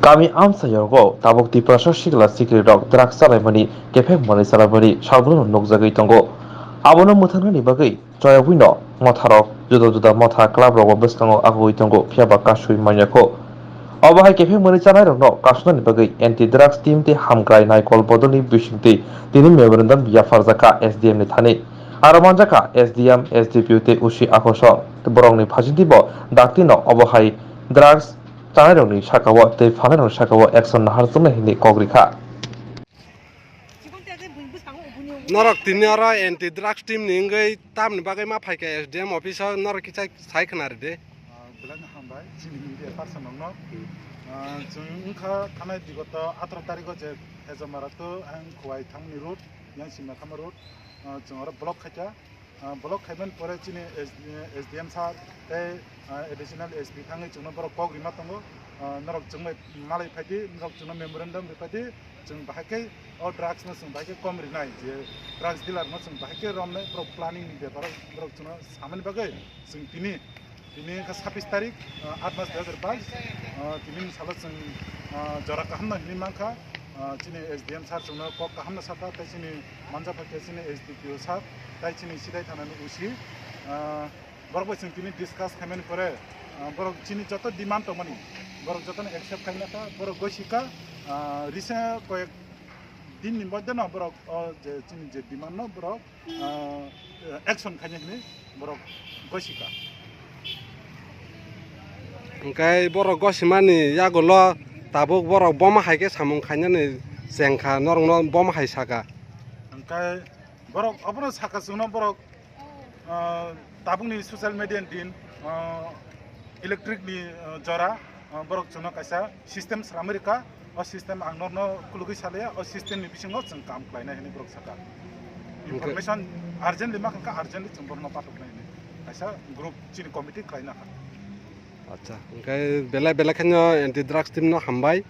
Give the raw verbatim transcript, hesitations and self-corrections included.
Kami amchayogo tabuk Tiprasa sikla sikrirok drugs chalaimani, kephek manwi chalaimani salbrumno nukjagwi tongo. Abono mwthangnani bagwi choyogwino motharok juda juda motha clubrogo bwskango agugwi tongo, phiyaba kasui manyakho. Obo hai kephek manwi chalairokno kasunani bagwi anti drugs team tei hamkrai naikol bodolni bisingtwi tini memorandum yapharjakha S D M ni thani. Aro manjakha S D M, S D P O tei O C akosong. Borokni phasingtwibo daktino obo hai drugs chanairokni sakao tei phalnairokni sakao action naharjaknai hwnwi kok rikha. Norok tini oro anti drugs team ni wngwi tamni bagwi ma phaikha S D M office o, norok kisa sai khna rwdi. Ah, belai no hambai chini media person rokno. Ah, chwng wngkha thanai bigoto atro tarikh o je Hejamara to ang Khowai thangni road, yang Simna Thama road, ah, chwng oro block khaikha. Ah, block khaimani pore chini S D M sir tei, ah, additional S P thangwi chwngno borok kok rima tongo. Ah, norok chwngbai malai phaidi, norok chwngno memorandum rwphaidi, chwng bahai khe o drugs no chwng bahai khe kom rinai, je drugs dealer no chwng bahai khe romnai, borok planning ni beparo borok chwngno samani bagwi chwng tini, tini wngkha sabbish tarik, ah, aat mas dui hazar bais, ah, tini ni salo chwng, ah, jora kaham no hinwi mankha. Ah, chini S D M sir chwngno kok kaham no sakha, tei chini manjak bai khe chini S D P O sir, tei chini Sidai thana ni O C, ah, borok bai chwng tini discuss khaimani pore, ah, borok chini joto demand tongmani, borok jotono accept khaina kha, borok gosika, ah, risa koyek din ni moddhe no borok o je chini je demand no borok ah, action khaina hinwi borok gosika. Hwnkhe borok gosimani yagulo tabuk borok boma hai khe samung khainani chengkha, norokno boma hai saka. Hwnkhe borok obono saka chwngno borok, ah, tabukni social media ni din, ah, electric ni, ah, jora, ah, borok chwngno kaisa system swnamwi rwkha. O system ang norokno khulugwi salaya, o system ni bisingo chwng kam khlainai hinwi borok sakha. Information urgently ma kha khe urgently chwng borokno pathoknai hinwi kaisa group chini committee khlaina kha. Acha, hwnkhe belai belai kheno anti drugs team no hambai.